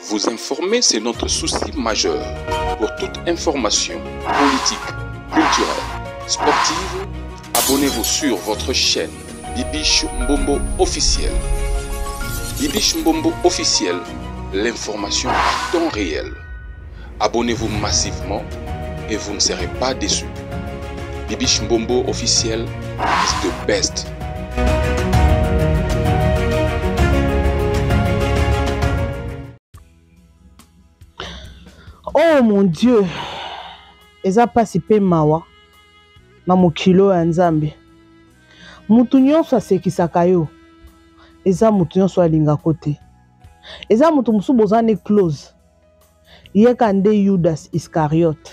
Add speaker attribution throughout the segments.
Speaker 1: Vous informer, c'est notre souci majeur. Pour toute information politique, culturelle, sportive, abonnez-vous sur votre chaîne Bibiche Mbombo officiel. Bibiche Mbombo officiel, l'information à temps réel. Abonnez-vous massivement et vous ne serez pas déçus. Bibiche Mbombo officiel is the best.
Speaker 2: Oh mon Dieu, eza pasi pe mawa na mokili oyo ya Nzambe. Mutu nyonso asekisaka yo, eza mutu nyonso alingako te. Eza mutu mosusu boza ne close, ye ka nde Judas Iscariote.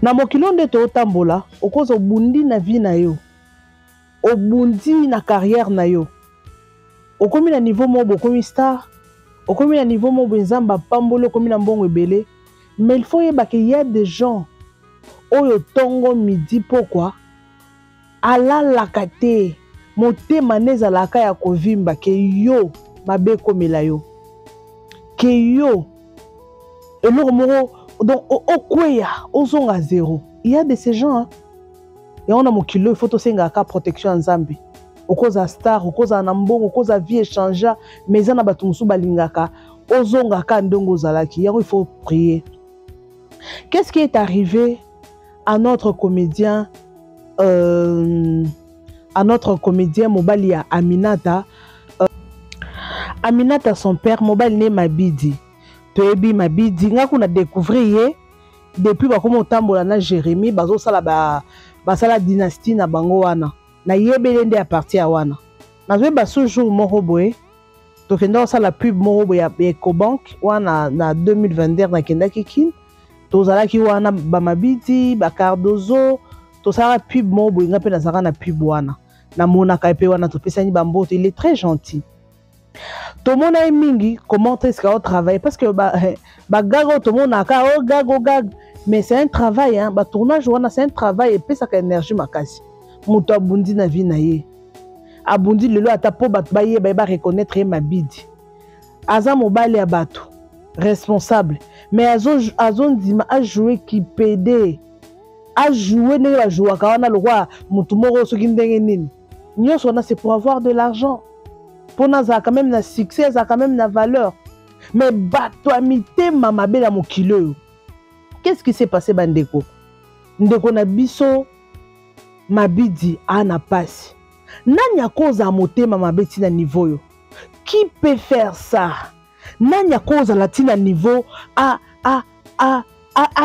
Speaker 2: Na mokili oyo nde totambola, okoza obundi na vie na yo, obundi na carrière na yo, okomi na niveau moko bokomi star, okomi na niveau moko boye Nzambe apamboli, okomi na mbongo ebele. Mais il faut yeba que y a des gens oyo tongo midi pokwa alalaka te, motema nde ezalaka ya kovimba ke yo mabe ekomela yo, ke yo eloko moko donc okweya ozonga zéro. Il y a de ces gens, hein. Yango na mokili oyo il faut tosengaka kaka protection ya Nzambe. Okozala star, okozala na mbongo, okozala vie échangea, mais eza na bato mosusu balingaka ozonga kaka ndenge ozalaki. Yango il faut prier. Qu'est-ce qui est arrivé à notre comédien, à notre comédien mobali ya Aminata, Aminata son père mobali ne Mabidi. Toyebi Mabidi nga kuna découvrir ye depuis bakoma otambola na Jérémie, bazosala ba basala dynastie na bango wana. Na yebele nde ya parti ya wana. Nazoyeba ce jour moko boye tokenda kosala pub moko boye ya Ecobank wana na 2022, nakendaki Kin, tozalaki wana ba Mabidi, ba Cardozo, tosalaka pub moko boye, nga mpe nazalaka na pub wana. Namonaka ye mpe wana topesani ba mbote, il est très gentil. Tomona ye mingi comment est-ce qu'il travaille, parce que ba gag oyo tomonaka, oh gag, oh gag, mais c'est un travail, hein, ba tournage wana c'est un travail epesaka énergie makasi. Moto abundi na vie na ye, abundi lelo ata po bato bayeba ye, ba reconnaître ye Mabidi. Aza mobali ya bato responsable, mais azondima a jouer kipede, a jouer ndenge ba jouaka wana lokwa motu moko soki ndenge nini. Nyonso wana c'est pour avoir de l'argent, po nazala quand même na succès, azala quand même na valeur. Mais bato ya mitema mabe na mokili oyo, qu'est-ce qui s'est passé bandeko? Ndeko na biso Mabidi a na pasi. Nani akozala motema mabe ti na niveau oyo? Qui peut faire ça? Nani akozala ti na niveau a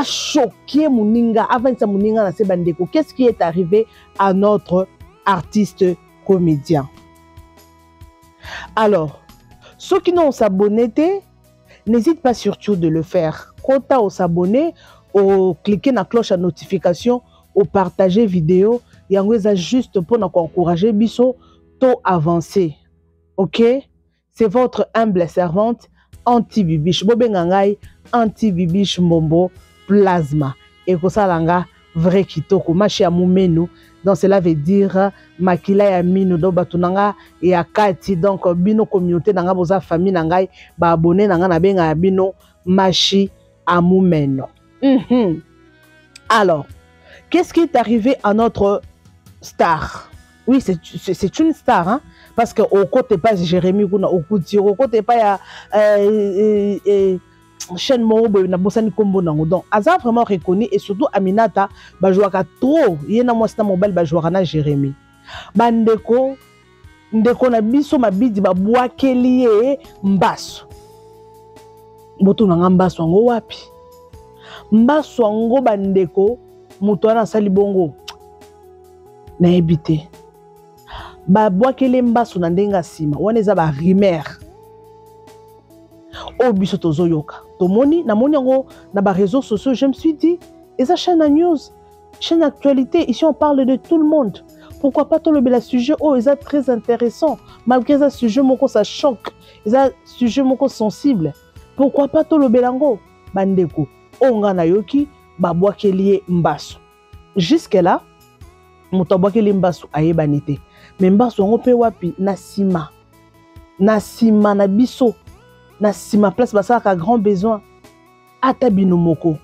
Speaker 2: choquer moninga, avandisa moninga na se bandeko? Qu'est-ce qui est arrivé à notre artiste comédien? Alors, ceux qui n'ont s'abonné, n'hésite pas surtout de le faire. Kota au s'abonner, au cliquer na cloche à notification, au partager vidéo, yango eza juste pour nous encourager biso to avancer. OK? C'est votre humble servante Anti-Bibiche. Bobenga ngai Anti-Bibiche Mbombo Plasma. Ekosala nga vrai kitoko, mashi ya mumenu. Donc cela veut dire makila ya minu, donc bato nanga ya kati, donc bino communauté nanga boza famille na ngai, ba abonné nanga na benga ya bino mashi ya mumeno. Alors, qu'est-ce qui est arrivé à notre star? Oui, c'est une star, hein? Parce que au côté pas Jérémie kuna, au côté, au côté pas ya chaîne moko boye na bosani kombo nango. Donc aza vraiment reconnu, et surtout Aminata bajouaka trop, ye na mwasi na mobali bajouaka na Jérémie. Bandeko, ndeko na biso Mabidi babwakeli ye mbaso. Boto nanga mbaso yango wapi? Mbaso yango bandeko, moto wana asali bongo nayebi te. Babwakeli mbaso na ndenge ya nsima wana eza ba rumeur oyo biso tozoyoka. Tomoni, namoni yango na ba réseaux sociaux, je me suis dit eza chaîne à news, chaîne actualité, ici on parle de tout le monde, pourquoi pas tolobela sujet oyo eza très intéressant, malgré eza sujet moko ça choque, eza sujet moko sensible, pourquoi pas tolobela yango bandeko. Oyo nga nayoki babwakeli ye mbaso. Jusque là moto abwakeli mbaso ayebani te, mais mbaso yango mpe wapi? Na nsima, na nsima na biso. Na nsima place basalaka grand besoin. Ata bino moko,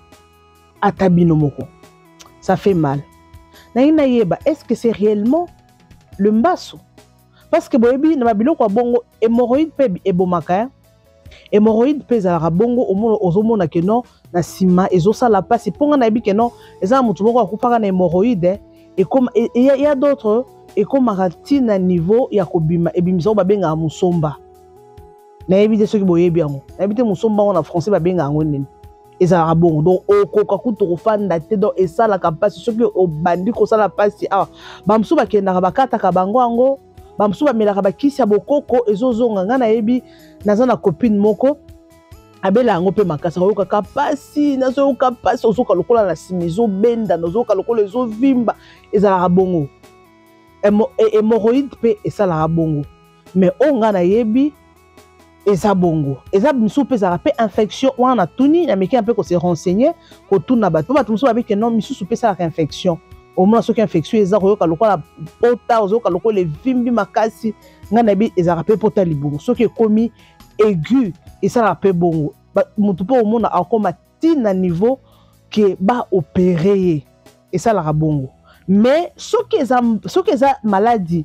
Speaker 2: ata bino moko, ça fait mal. Naye nayeba, est-ce que c'est réellement le mbasu? Parce que boyebi na babiloko ya bongo, hémorroïde mpe ebomaka, hémorroïde mpe ezalaka bongo. Omona, ozomona ke non, na nsima ezosala mpasi. Mpo nga nayebi ke non, eza na motu moko akufaka na hémorroïde. Ya d'autres ekomaka ntina niveau ya kobima, ebimisa oyo babengaka mosomba. Nayebi te soki boyebi yango, nayebi te mosomba yango na français babengaka yango nini. Ezalaka bongo, donc okoka kutu kofanda te. Donc esalaka mpasi. Soki obandi kosala mpasi awa, bamosusu bakendaka bakataka bango yango, bamosusu bamelaka bakisi ya bokoko, ezozonga. Ngai nayebi, naza na copine moko abela yango mpe makasi. Akoyokaka mpasi, nazoyoka mpasi, ozoka lokola na nsima ezobenda, nazoyoka lokola ezovimba. Ezalaka bongo, hémorroïde mpe esalaka bongo. Mais oyo ngai nayebi eza bongo, eza misusu mpe ezalaka mpe infection. Wana natuni, nameki mpe kose renseigner, kotuna bato, mpo bato mosusu babiki non, misusu mpe esalaka infection. Omona soki infection eza, koyoka lokola pota, ozoyoka lokola evimbi makasi. Ngai nayebi ezalaka mpe pota libumu. Soki ekomi aigu, esalaka mpe bongo. Motu mpe omona akoma ntina niveau ke baopérer ye, esalaka bongo. Mais soki eza maladie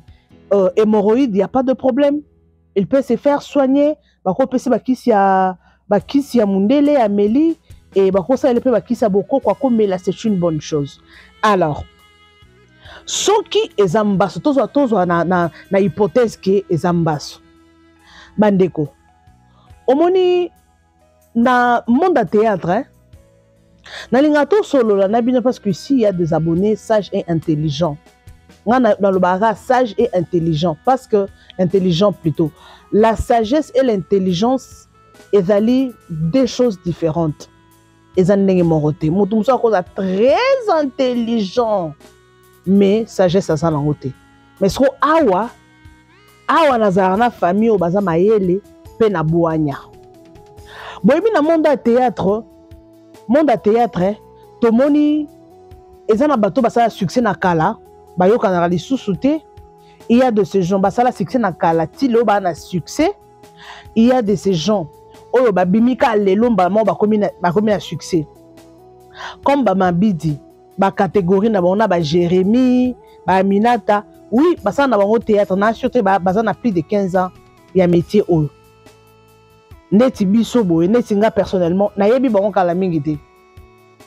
Speaker 2: hémorroïde, y a pas de problème, il peut se faire soigner. Bakopesa bakisi ya mundele, ameli e bakosalela mpe bakisi ya bokoko, akomela, c'est une bonne chose. Alors soki eza mbaso, tozwa na hypothèse ke eza mbaso. Bandeko, omoni na monde ya théâtre, hein? Nalingaka tosolola na bino parce que ici il y a des abonnés sages et intelligents. Nga nalobaka sage et intelligent parce que intelligent plutôt, la sagesse et l'intelligence ezali deux choses différentes, eza ndenge moko te. Moto mosusu akoza très intelligent mais sagesse aza nango te. Mais siko awa, awa nazalaka na famille oyo baza mayele mpe na bwanya. Boyebi na monde ya théâtre, monde ya théâtre, tomoni eza na bato basala succès na kala, bayokanaka lisusu te. Il y a de ces gens basala succès na kala, ti lelo baa na succès. Il y a de ces gens oyo babimi ka lelo, mbala moko bakomi na succès, comme bamabidi, bacatégorie na bango na baJérémie, baAminata. Oui, basala na bango théâtre na surtout baza na plus de 15 ans ya métier oyo. Neti biso boye, neti nga personnellement, nayebi bango kala mingi te.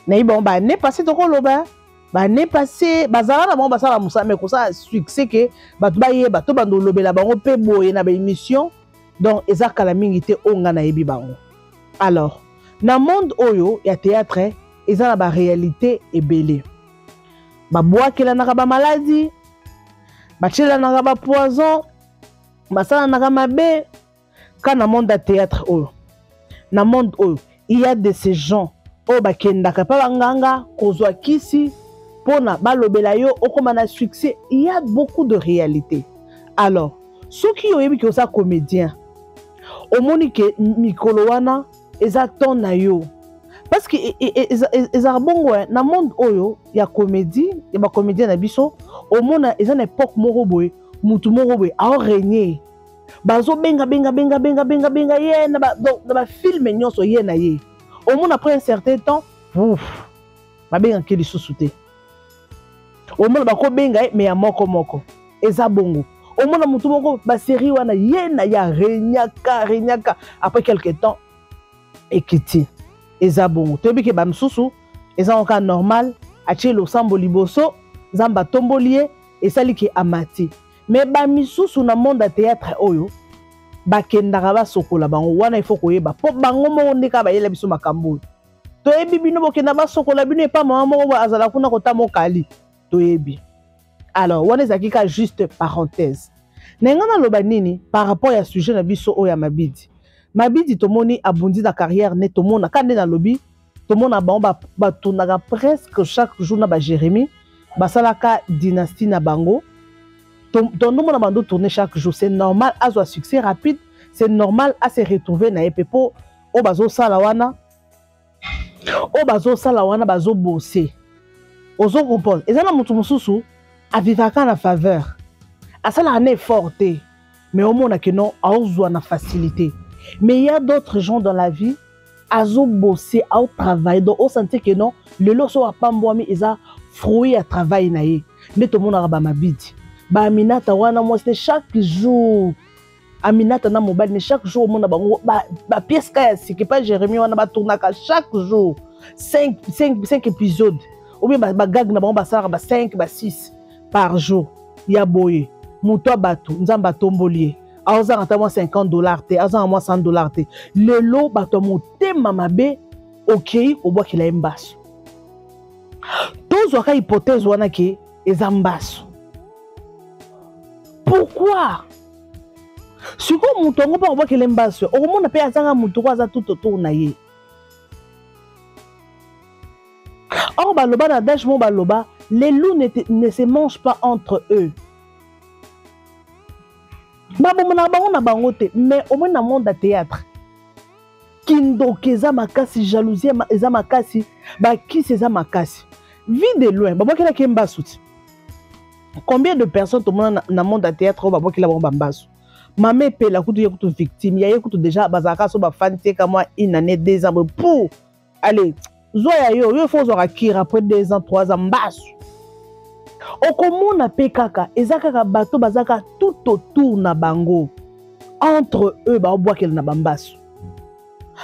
Speaker 2: Nayebi bango baannée passée, tokoloba baannée passée. Bazala na bango, basala mosala, mais kosala succès ke bato bayeba to bando olobela bango mpe boye na baémission, donc eza kala mingi te oyo nga nayebi bango. Alors na monde oyo ya théâtre eza na baréalité ebele. Babwakelanaka bamaladi, batielanaka bapoison, basalanaka mabe ka na monde ya théâtre oyo. Na monde oyo, il y a de ces gens oyo bakendaka mpe banganga kozwa kisi mpona balobela yo okóma na succès. Il y a beaucoup de réalité. Alors soki oyebi ke oza comédien, omoni ke mikolo wana eza temps na yo, parce que ezalaka bongo na monde oyo ya comédie, ya bacomédien na biso. Omona eza na époque moko boye, mutu moko boye aorégner, bazobenga benga benga benga benga benga ye na bafilm nyonso, ye na ye. Omona après un certain temps, ouf, babengaki lisusu te. Omona bakobenga ye mais ya moko moko, eza bongo. Omona motu moko, basérie wana ye na ye, aregnaka, aregnaka, après quelque temps ekiti, eza bongo. Toyebi ke bamisusu eza kaka normal, atie losambo liboso, Nzambe atomboli ye, esali ke amati. Mais bamisusu na monde ya théâtre oyo bakendaka basokola bango wana, il faut koyeba mpo bango moko nde kaka bayela biso makambo oyo. Toyebi bino bokenda basokola bino epa mama moko azala kuna kota mokali, toyebi. Alors wana ezalaki ka juste parenthèse na ngai. Naloba nini par rapport ya sujet na biso oyo ya Mabidi? Mabidi tomoni abundi na carrière ne, tomona ka nde nalobi, tomona bango batundaka presque chaque jour na baJérémie, basalaka dynastie na bango. Tondomona bando tourner chaque jour, c'est normal azwa succès rapide, c'est normal ase retrouver na ye mpe, mpo oyo bazosala wana bazobose. Ozo comprendre, eza na moto mosusu avivaka na faveur, asalaka na effort te, mais omona ke non, aozwa na facilité. Mais il y a d'autres gens dans la vie, azobose, aotravaille, donc osentir que non, lelo so apambwami eza fruit ya travail na ye. Nde tomonaka bamabidi, baaminata wana mwasi ne chaque jour, Aminata na mobali ne chaque jour omona bango bapièce ka ya sika epa Jérémie wana, batournaka chaque jour 5, 5, 5 épisodes ou bien bagag na bango basalaka ba 5, ba 6 par jour. Ya boye moto ya bato, Nzambe atomboli ye, aozanga ata mwa 50 $ te, azanga mwa 100 $ te. Lelo bato ya motema mabe okei obwakela ye mbaso. Tozwaka hypothèse wana ke eza mbaso, pourquoi sikoyo moto yango mpo akobwakela mbaso? Okomona mpe azanga motu ko aza tout autour na ye. Or baloba na adage mo, baloba: les loups ne se mangent pas entre eux. Babomonaka bango na bango te. Mais omoni, na monde ya théâtre, kindoki eza makasi, jalousie eza makasi, bakisi eza makasi. Vie de loin babwakelaki ye mbasu ti. Combien de personnes tomona na monde ya théâtre oyo babwakela bango bambasu? Mama Epela kutu, ye kutu victime ya ye kutu déjà bazalaka so bafandi te ka mwa une année, 2 ans boye pour allez, zwa ya yo, yo faut ozwaka kire après 2 ans, 3 ans mbasu. Okomona mpe kaka eza kaka bato baza kaka tout autour na bango, entre eux baobwakela na bambasu.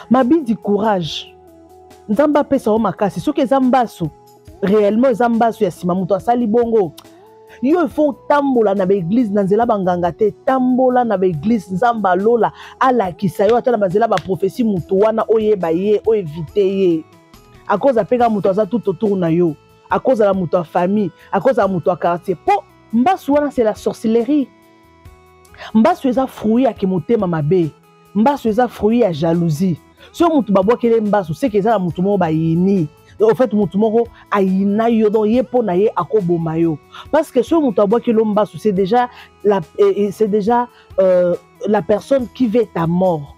Speaker 2: Mabidi, courage, Nzambe apesa yo makasi. Soki eza mbasu, réellement eza mbasu ya nsima, moto asali bongo, yo ifo otambola na baéglise, na nzela banganga te. Tambola na baéglise, Nzambe alola alakisa yo ata na banzela baprophétie, motu wana oyeba ye, oévite ye. Akozala mpe kaka moto aza tout autour na yo, akozala moto ya famille, akozala moto ya quartier, mpo mbasu wana, c'est la sorcellerie. Mbasu eza fruit ya motema mabe, mbasu eza fruit ya jalousie. Soki motu babwakeli mbasu, seke eza na motu moko bayini. Au fait, motu moko ayina yo, donc ye mpo na ye akoboma yo, parce que soki moto abwakeli yo mbasu, c'est déjà la personne qui veut ta mort.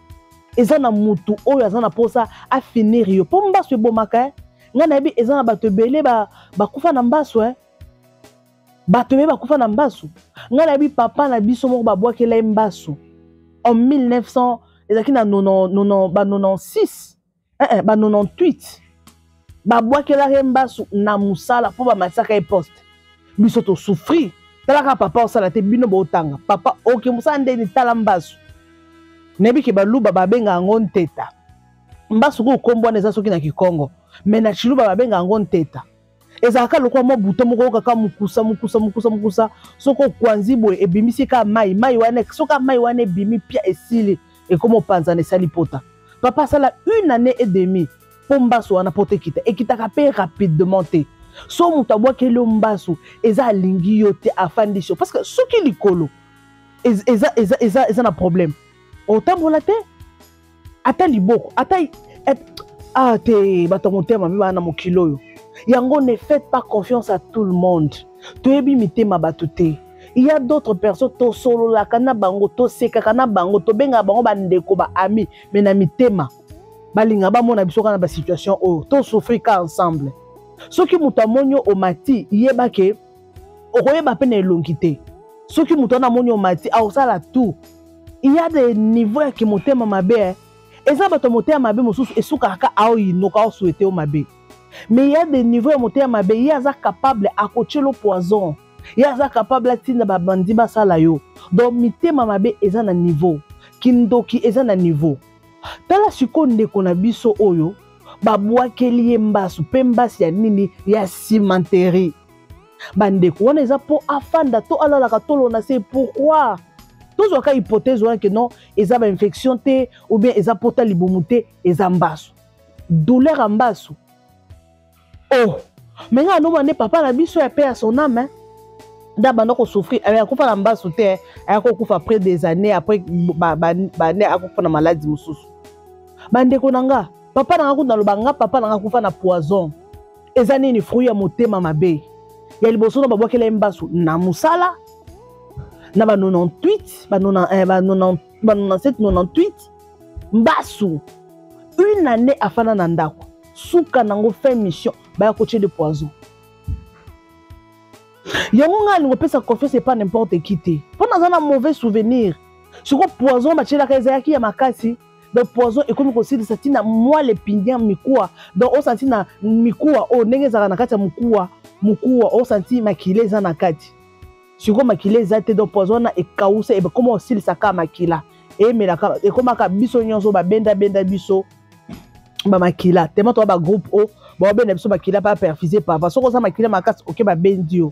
Speaker 2: Eza na motu oyo aza na mposa afinir yo, mpo mbasu ebomaka. Ngai nayebi eza na bato ebele bakufa na mbasu. Bato ebele bakufa na mbasu. Ngai nayebi papa na biso moko babwakela ye mbasu en 1900, ezalaki na ba 96, ba 98. Babwakelaka ye mbasu na mosala mpo bamatisaka ye poste. Biso tosouffrir, talaka papa osala te, bino bootanga, papa oke mosala ndeni. Tala mbasu, nayebi ke Baluba babenga yango nteta. Mbasu kuku kombo wana eza soki na Kikongo, mais na Chiluba babenga yango nteta. Ezalaka lokola mwa buto moko kaka mokusa, mokusa, mokusa, mokusa. Soki okwanzi boye, ebimisi kaka mai. Mai wana, soki mai wana ebimi pia, esili, ekoma opanzana, esali pota. Papa asala une année et demi mpo mbasu wana po te ekita. Ekitaka mpe rapidement te. So moto abwakeli yo mbasu, eza alingi yo te, afandisi yo, parce que soki likolo eza na problème, otambola te, ata liboko ata ah te. Bato ya motema mabe baa na mokili oyo. Yango, ne faites pas confiance à tout le monde. Toyebi mitema bato te. Il y a d'autres personnes, tosololaka na bango, tosekaka na bango, tobengaka bango bandeko, baami, mais na mitema balingaka bamona biso kaka na basituation oyo tosouffrir ka ensemble. Soki moto amoni yo omati, yeba ke okoyeba mpe na elongi te. Soki moto wana amoni omati, akosala tout. Il y a des niveaux ya kimotema mabe. Eza bato ya motema mabe mosusu esukaka ka aoyinoka, aosouhaiter yo mabe. Mais il y a des niveaux ya motema mabe, ye aza capable akotiela poison, ye aza capable atinda babandi basala yo. Donc mitema mabe eza na niveau, kindoki eza na niveau. Tala sikoyo ndeko na biso oyo babwakeli ye mbasu, mpe mbasi ya nini? Ya cimenterie. Bandeko, wana eza mpo afanda to alalaka tolona se. Pourquoi tozwaka hypothèse wana ke non, eza bainfection te, ou bien eza pota libumu te, eza mbasu, douleur ya mbasu? Oh, mais ngai anomona nde papa na biso ya paix à son âme nde abanda kosouffrir. Akufa na mbasu te, aya kokufa après des années, après bane akufa na maladie mosusu. Bandeko na nga, papa na nga kutu, naloba nga papa na nga akufa na poison. Eza nini? Fruit ya motema mabe. Ya liboso na babwakela ye mbasu na mosala na ba 98, ba 97, 98. Mbasu, une année afanda na ndako. Suka nango, fin mission, baya kotie de poison. Yango ngai alingi opesa confiance epa n'importe qui te, mpo naza na mauvais souvenir. Siko poison batielaka ezalaki ya makasi. Donc poison ekomi kosilisa ntina mwa lepindia mikuwa. Donc osanti na mikuwa oyo ndenge ezalaka na kati ya mokuwa, mokuwa osanti makila eza na kati. Sikoyo makila eza te, donc poison wana ekausa, ekoma kosilisa kaka makila, emelaka, ekomaka biso nyonso babendabenda biso bamakila tema toa bagroupe oyo baobenda biso makila pa perfuse papa. Soki oza makila makasi, oke babendi yo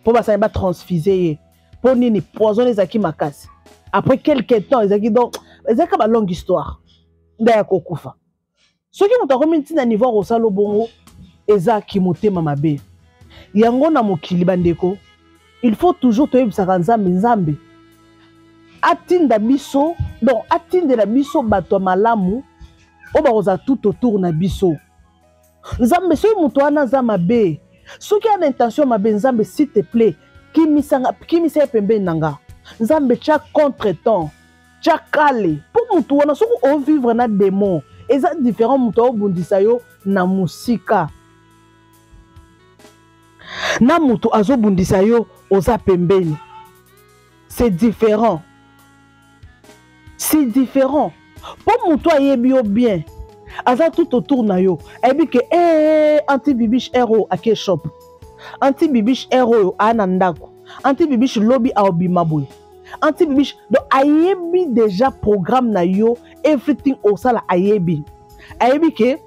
Speaker 2: mpo basali batransfuse ye. Mpo nini? Poison ezalaki makasi. Après quelque temps ezalaki, donc ezalaki ba longue histoire nde ya kokufa. Soki moto akomi ntina niveau ya kosala bongo, eza kimotema mabe. Yango na mokili, bandeko, il faut toujours toyebisaka Nzambe, Nzambe atinda biso, donc atindela biso bato ya malamu oyo bakozala tout autour na biso. Nzambe, soki moto wana aza mabe, soki ana intention mabe, Nzambe, s'il te plaît, kimisa ye pembeni na nga. Nzambe, tia contretemps, tia kale mpo motu wana. Soki ovivre na démon, eza différent. Moto aobundisa yo na mosika na moto azobundisa yo oza pembeni, c'est différent, c'est différent. Mpo moto ayebi yo bien, aza tout autour na yo, ayebi ke eh, anti Bibiche r oyo ake shop, anti Bibiche r oyo aa na ndako, anti Bibiche lobi aobima boye, anti Bibiche. Donc ayebi déjà programme na yo, everything osala ayebi. Ayebi ke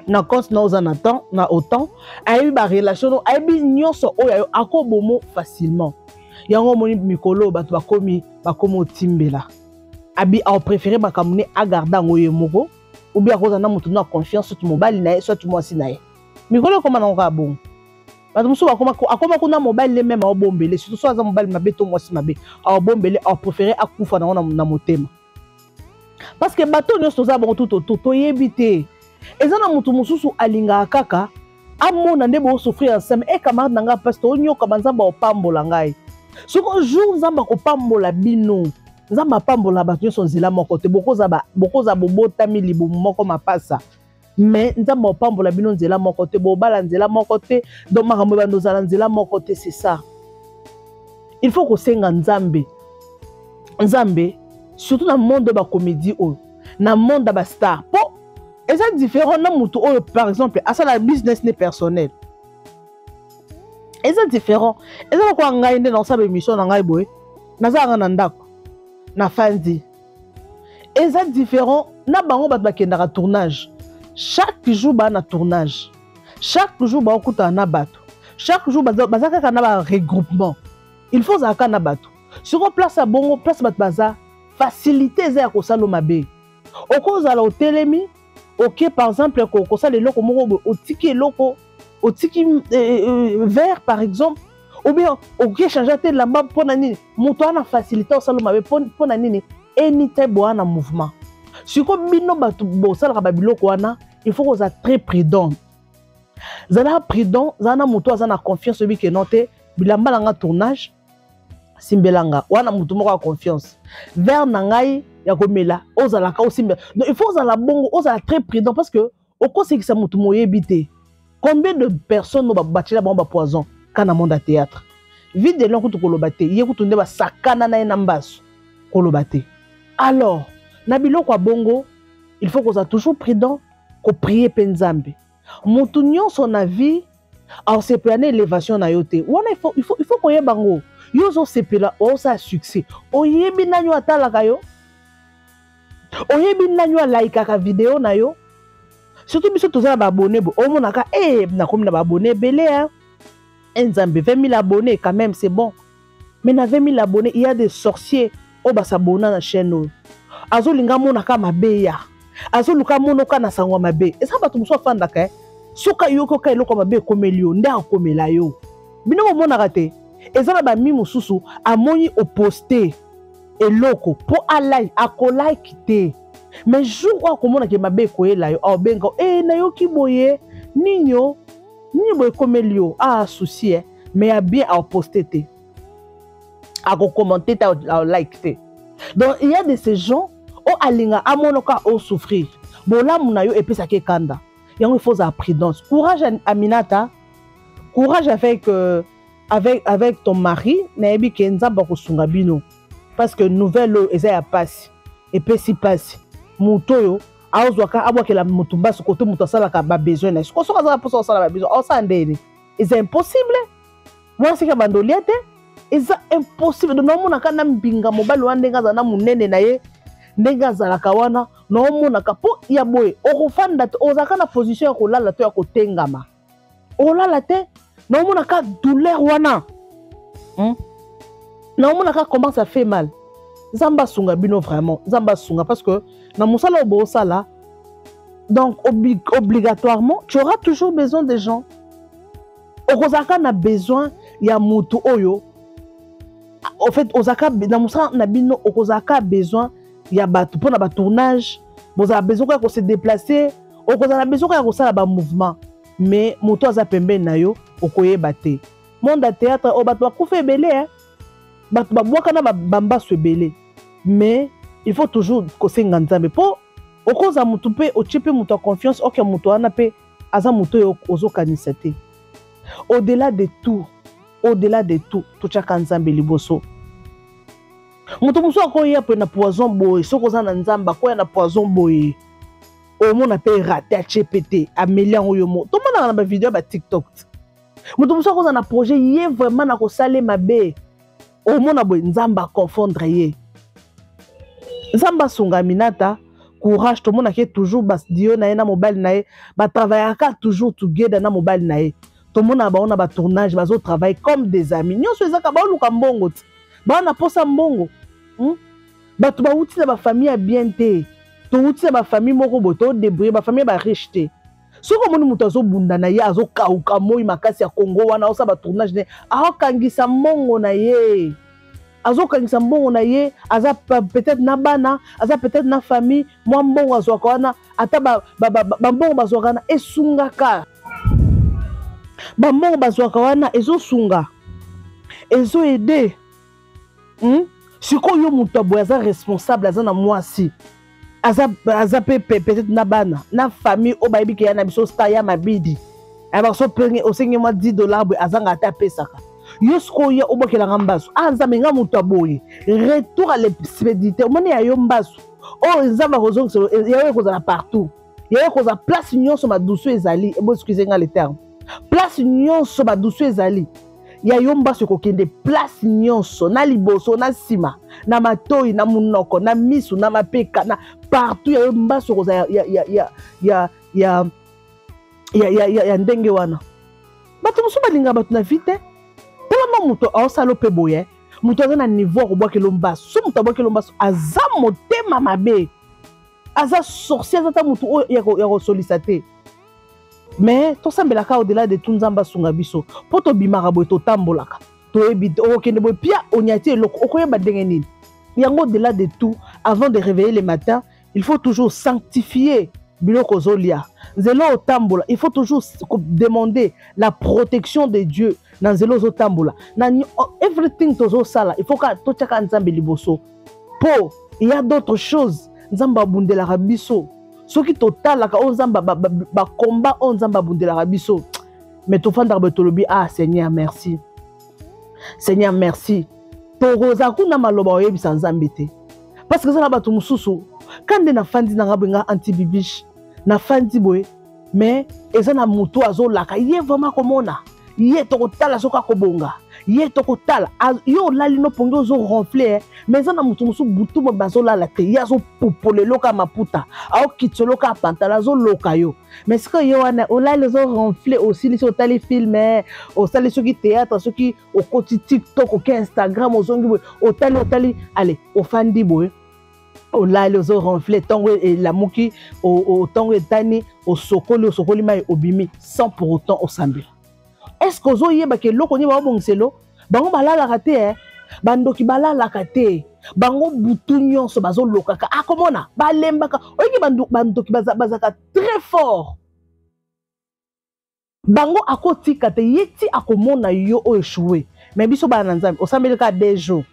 Speaker 2: na compte na oza na temps na autant, ayebi barelation no, ayebi nyonso oyo ayo akobomo facilement. Yango omoni mikolo bato bakomi otimbela abi aopréféré makambo ne agarde yango ye moko, ou bien akozala na moto no ya confiance, soit mobali na ye, soit mwasi na ye. Mikolo ekóma nango kaka bongo. Bato mosusu akoma kuna, mobali ne meme aobombele, surtout so aza mobali mabe to mwasi mabe, aobombele, aopréféré akufa nango na motema. Parce que bato nyonso toza bongo tout autour, toyebi te. Eza na moto mosusu alingaka kaka amona nde bosouffrir ensemble. E camarade na ngai, mpasi toonyokama, Nzambe aopambola ngai. Soki jour Nzambe akopambola bino, Nzambe apambola bato nyonso nzela moko te. Bokoza bobotami libumu moko mapasa, mais Nzambe apambola bino nzela moko te, bobala nzela moko te, donc makambo ebanda ozala nzela moko te. C'est ça, il faut kosenga Nzambe. Nzambe, surtout na monde oyo bacomédie oyo, na monde ya bastar, mpo eza différent na motu oyo par exemple asala business ne personnel. Eza différent. Eza lokola ngai nde naosala émission na ngai boye, nazalanga na ndako nafandi. Eza différent na bango bato bakendaka tournage chaque jour, baa na tournage chaque jour, baokutana na bato chaque jour, baza kaka na baregroupement. Il faut ozalaka na bato. Sikoyo place ya bongo, place bato baza, facilité eza ya kosala mabe. Okozala otelemi, oke par exemple kosala eloko moko boye, otiki eloko, otiki verre par exemple, ou bien okoki échange te elamba. Mpo na nini moto wana facilité osala mabe? Mpo na nini? Anytime boya na mouvement. Sikoyo bino bato bosalaka babiloko wana, il faut kozala très prudent. Zala prudent, zala na moto aza na confiance. Oyebi ke non te, bilamba na nga tournage, simbelanga wana motu moko ya confiance, verre na ngai ya komela ozalaka osimbela. Donc il faut ozala bongo, ozala très prudent, parce que okosekisa motu moyebi te. Combien de personnes oyo batiela bango bapoison ka na monde ya théâtre? Vue de loin kutu koloba te, ye kutu nde basakana na ye na mbaso, koloba te. Alors na biloko ya bongo, il faut kozala toujours prudent, koprier mpe Nzambe. Motu nyonso na vie aosepela na élévation na yo te. Wana il faut koyeba yango. Yo ozosepela, osala succès, oyebi nani oyo atalaka yo, oyebi nani oyo alaikaka video na yo. Surtout biso toza na baabonné bo omonaka e nakomi na baabonné ebele, e Nzambe, 20 000 abonnés quand même, c'est bon. Mais na 20 000 abonnés, il y a des sorciers oyo basabona na chaîne oyo, azolinga amonaka mabe ya, azoluka amonoka na sango ya mabe. Eza bato mosusu afandaka, soki ayoki oka eloko mabe ekomeli yo, nde akomela yo. Bino bomonaka te, eza na bami mosusu amoni oposte eloko mpo alike, akolike te. Mais jour oyo akomonaka mabe ekoyela yo, aobenga e nayoki boye nini yo, nini boye ekomeli yo, ah souci eh. Mais ya bien aoposte te, akokommente te, aolike te. Donc il y a de ces gens oyo alinga amonaka osouffrir, bolamu na yo epesaki ekanda. Yango il faut ozala prudence. Courage Aminata, courage avec ton mari. Nayebi ke Nzambe akosunga bino, parce que nouvelle oyo eza ya pasi, epesi pasi. Moto oyo azwaka abwakela moto mbasu kote moto asalaka babesoin na ye. Sikoyo soki aza na mposa kosala babesoin, aosala ndeni? Eza impossible. Mwana seki abanda olia te, eza impossible. Donc naomonaka na mbinga mobali wana ndenge azala na monene na ye, ndenge azalaka wana, naomonaka mpo ya boye okofanda te, ozalaka na position ya kolala to ya kotengama, olala te. Naomonaka douleur wana, Naomonaka comment ça fait mal. Nzambe asunga bino vraiment, Nzambe asunga, parce que na mosala oyo bosala, donc obligatoirement tu auras toujours besoin des gens. Okozalaka na besoin ya motu oyo, en fait ozalaka na mosala na bino, okozalaka besoin ya bato mpona batournage, bozala besoin kaka kose déplacer, okozala na besoin kaka kosala bamouvement, mais moto aza pembeni na yo okoyeba te. Monde ya théâtre oyo bato bakufa ebele, eh? Bato babwaka na bambasu ebele, mais il faut toujours kosenga Nzambe mpo okoza motu mpe otie mpe moto ya confiance. Oke moto wana mpe aza moto oyo ozokanisa te. Au-delà de tout, au-delà de tout, totiaka Nzambe liboso. Moto mosusu akoya mpe na poison boye, soki oza na Nzambe akoya na poison boye, omona mpe rate, atie mpe te, ameli yango yo mo. Tomonaka na bavideo ya baTikTok, moto mosusu akoza na projet ye vraiment na kosala mabe, omona boye Nzambe aconfondre ye. Nzambe asunga Aminata, courage. Tomonaki toujours badio na ye na mobali na ye, batravaillaka toujours together na mobali na ye. Tomonaka bango na batournage, bazotravaille comme des amis. Nyonso ezaka baoluka mbongo ti baa na posa mbongo, Bato bawuti na bafamille ya bien te, towuti na bafamille moko boye, todébrouille, bafamille ya bariche te. Soki omoni moto azobunda na ye, azokauka moi makasi ya Kongo wana, aosala batournage ne, aokangisa mbongo na ye, azokangisa mbongo na ye, aza peut-être na bana, aza peut-être na famille. Mwa mbongo azwaka wana, ata bambongo bazwaka wana esungaka, bambongo bazwaka wana ezosunga, ezoaider, Sikoyo yo moto aboye aza responsable, aza na mwasi, aza mpe peut-être na bana na famille oyo bayebi ke ya na biso star ya mabidi, ayebaka so penge osengi mwa 10 $ boye, azanga ata apesaka yo. Sikoyo ye obwakelanga mbasu, ah Nzambe nga moto aboye, retour à l'expéditeur. Omoni ya yo mbasu oyo Nzambe akozongisa ya yo, ekozala partout, ya yo ekozala place nyonso madusu ezali. Bo excuse nga le terme, place nyonso badusu ezali, ya yo mbasu ekokende place nyonso, na liboso, na nsima, na matoi, na monoko, na misu, na mapeka, na partout. Ya yo mbasu ekozala ya, ya, ya, ya, ya, ya, ya, ya, ya ndenge wana. Bato mosusu balingaka bato na vie te. Talama moto aosala mpe boye, moto aza na niveau akobwakela mbasu. So moto abwakela mbasu, aza motema mabe, aza sorcier, aza ta motu oyo ya kosolisa te. Mais tosambelaka au-delà de tout, Nzambe asunga biso mpo tobimaka boye, totambolaka, toyebi te okokende boye pia onyati eloko, okoyeba ndenge nini yango. Au-delà de tout, avant de réveiller le matin, il faut toujours sanctifier biloko ozolia, nzela otambola. Il faut toujours demander la protection de Dieu na nzela ozotambola, na everything tozosala. Il faut ka totiaka Nzambe liboso mpo il y a d'autres choses Nzambe abundelaka biso. Soki totalaka oyo Nzambe, bakomba oyo Nzambe abundelaka biso, mais tofandaka boye, tolobi: "Ah Seigneur, merci, Seigneur, merci." Tokozala kuna maloba oyebisa Nzambe te, parce que eza na bato mosusu ka nde nafandi nanga boye, nga anti bibiche nafandi boye, mais eza na motu azolaka ye vraiment komona ye, tokotala soki akobonga ye, tokotala yo. Olali no pongi, ozoronfler, mais eza na motu mosusu butu mo bazolala te, ye azopupola eloko ya maputa, aokitisa eloko ya pantalon, azoloka yo. Mais sikoyo ye wana olali, ozoronfler, osilisi, otali film, osali soki théâtre, soki okoti TikTok, oke Instagram, ozongi boye, otali, otali, ale ofandi boye, olali, ozoronfler, ntongo elamuki, ntongo etani, osokoli, osokoli mai, obimi sans pour autant osambela. Est ce que ozoyebaka eloko nini baobongiselo? Bango balalaka te, eh? Bandoki balalaka te, bango butu nyonso bazolokaka, akomona balembaka. Oyebi bandoki bazalaka très fort. Bango akotika te, ye ti akomona yo oyo échoué. Mais biso bana na Nzambe, osambeli kaka 2 jours,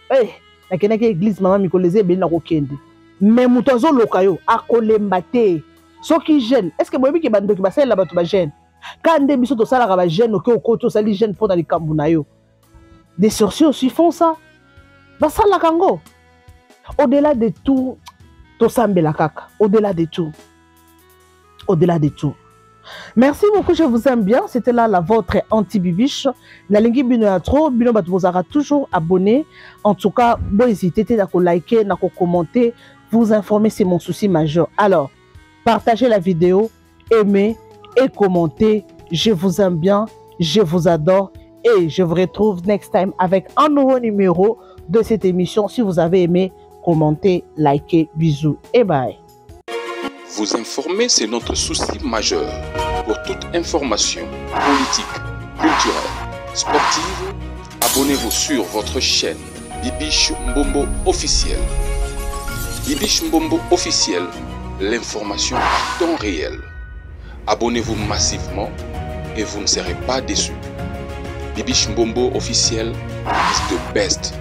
Speaker 2: hey, nakendaki église mama, mikolo eza ebele na kokende. Mais moto azoloka yo akolemba te. Soki jeûne, est ce que boyebi ke bandoki basalela bato bajeûne? Ka nde biso tosalaka bajeûne, oke okoti, osali jeûne mpo na likambo na yo. Des sorciers aussi font ça, basalaka yango. Au-delà de tout, Tosambela kaka, au-delà de tout. Au-delà de tout. Merci beaucoup, je vous aime bien. C'était là la vôtre anti-bibiche. Nalingi bino ya trop, bino bato bozalaka toujours abonné. En tout cas, bo hésiter te na ko liker, na ko commenter, vous informer, c'est mon souci majeur. Alors, partagez la vidéo, aimez et commentez. Je vous aime bien, je vous adore et je vous retrouve next time avec un nouveau numéro de cette émission. Si vous avez aimé, commentez, likez, bisous et bye.
Speaker 1: Vous informer, c'est notre souci majeur. Pour toute information politique, culturelle, sportive, abonnez-vous sur votre chaîne Bibiche Mbombo officiel. Bibiche Mbombo officiel, l'information à temps réel. Abonnez-vous massivement et vous ne serez pas déçus. Bibiche Mbombo officiel is the best.